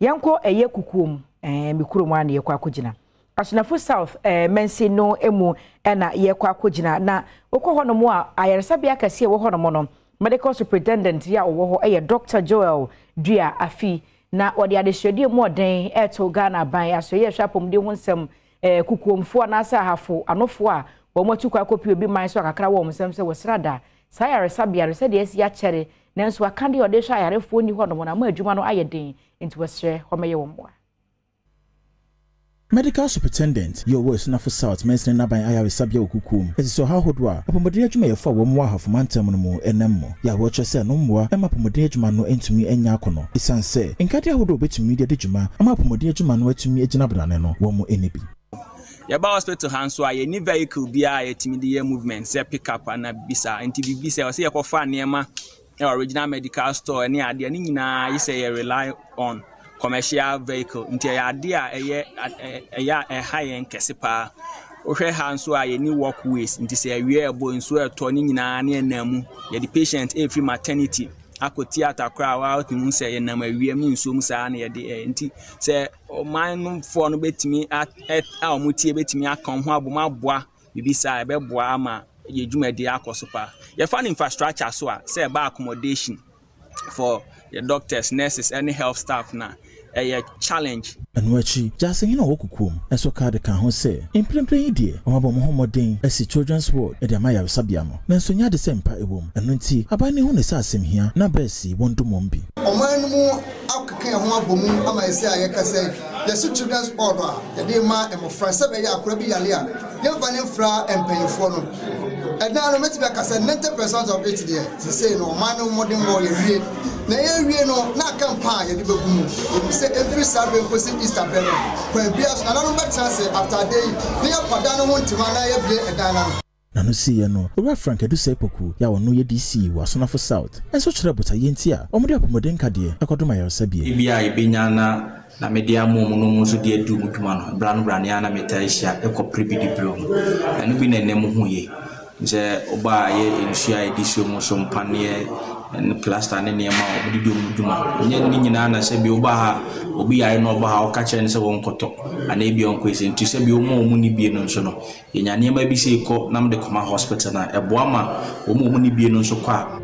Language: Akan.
Yɛnkɔ ɛyɛ kukuom, ɛɛ me kurom a na yɛkɔ akɔgyina. Asunafo South ɛɛ mansin no mu ɛna yɛkɔ akɔgyina. Na wokɔ hɔnom a, ayaresabea kɛseɛ ɛwɔ hɔnom no, Medical Superintendent yi a ɔwɔ hɔ ɛyɛ Doctor Joel Dua Afi. Na wɔde adesuadeɛ mu ɔden ɛreto Ghana aban asoɛeɛ ɛhwɛ apɔmuden ho nsɛm ɛɛ kukuomfoɔ anaasɛ ahafo anofoɔ a wɔn atu kwan akɔpie obi man so akakra wɔ wɔn nsam sɛ wɔsra da saa ayaresabea no sɛdeɛ asi akyɛre nanso akadeɛ a ɔde hwɛ ayarefoɔ nni hɔnom na ama adwuma no ayɛ den nti wɔsrɛ wɔmmɛyɛ wɔn mmoa. Medical Superintendent yi a ɔwɔ Asunafo South mansini n'aban ayaresabea wɔ Kukuom asisi ɔhaw ahodoɔ a apɔmuden adwumayɛfo a wɔn wɔ Ahafo mantam no mu nam mu yɛ a wɔkyerɛ sɛ ɛno mmoa mma apɔmuden adwuma no ntumi nyɛ akɔnɔ esiane sɛ nkadeɛ ahodoɔ a wɔbɛtumi de adi dwuma ama apɔmuden adwuma no atumi agyina brane no wɔn nni bi. Yɛba hospital ha nso a, yɛnni vehicle biara a yɛtumi de yɛ movement sɛ pick up anaa biribi saa. Nti biribi sɛ ɔsɛ yɛkɔfa nneɛma wɔ regional medical store ne adeɛ ne nyinaa gye sɛ yɛ rely on commercial vehicle. Nti ɛyɛ adeɛ a ɛyɛ ɛyɛ a ɛha yɛn kɛse paa. Wohwɛ ha nso a yɛnni walkways nti sɛ awia ɛbɔ nsuo ɛtɔ ne nyinaa ne yɛnam mu. Yɛde patient ɛrefiri maternity akɔ theatre koraa a wotumi hu sɛ yɛnam awia mu ne nsuo mu saa na yɛde ɛyɛ. Nti sɛ ɔman no foɔ no bɛtumi a a wɔtie bɛtumi aka wɔn ho abom aboa biribi saa a, ɛbɛboa ama yɛn dwumadie akɔ so paa. Yɛfa no infrastructure so a, sɛ ɛba accommodation for yɛ doctors, nurses ne health staff no a, ɛyɛ challenge. Ɛno akyi, Gyasehene a ɔwɔ kokoam nso kaa de kaa ho sɛ, Mprempren yi deɛ, wɔabɔ wɔn ho mmɔden asi Children's Ward de ama ayaresabea no, nanso ɛnyɛ ade sɛ mpa wom. Ɛno nti, aban no hu no sɛ asɛm hia na bɛasi wɔn dom wɔn bi. Ɔman no mu akeka yɛn ho abɔ mu ama ɛsɛ a yɛkasa yi, yɛse children's ward a yɛde rema mmɔfra sɛ ɛbɛyɛ akora bi yare a yɛmfa no mfra mpanyinfoɔ no. Ɛdan no mɛtumi aka sɛ 90 percent of it deɛ sesei no ɔman no mmɔdenbɔ yɛwie na yɛwie no na aka mpa a yɛde bɛgu mu. Yɛnim sɛ ɛmfiri saa berɛ nkɔsi Easter berɛ no kwan biara so nananom bɛtena ase after ade yi na yɛapa dan no ho ntoma na yɛabue ɛdan no ano. N'ano siiɛ no, Owura Frank Adusei Poku yi a ɔno yɛ DC wɔ Asonafo South nso kyerɛɛ botaeɛ nti a wɔde apɔmuden nkadeɛ kɔdom ayaresabea yi. Ebia yɛbɛnya na na mede ama wɔn na wɔn nso de adi wɔn dwuma no, berɛ ano berɛ ano ara na metaa hyia kɔ pere bi de brɛ wɔn. Ɛno bi na ɛnnɛ mohu yi. Sɛ woba a ɛyɛ nsuo a yɛde si wɔn so, mpaneɛ ne plaster ne nneɛma a wɔde di wɔn dwuma. Ɛnyɛ ne nyinaa na sɛbi woba ha, obi yare na ɔba ha woka kyerɛ no sɛ wɔnkɔtɔ anaa ebi ɔnkɔ esi. Nti sɛbi wɔn a wɔnni bie no nso no, Yɛnya nneɛma bi sei kɔ na mede kɔma hospital no a, ɛboa ma wɔn a wɔnni bie no nso kɔ a.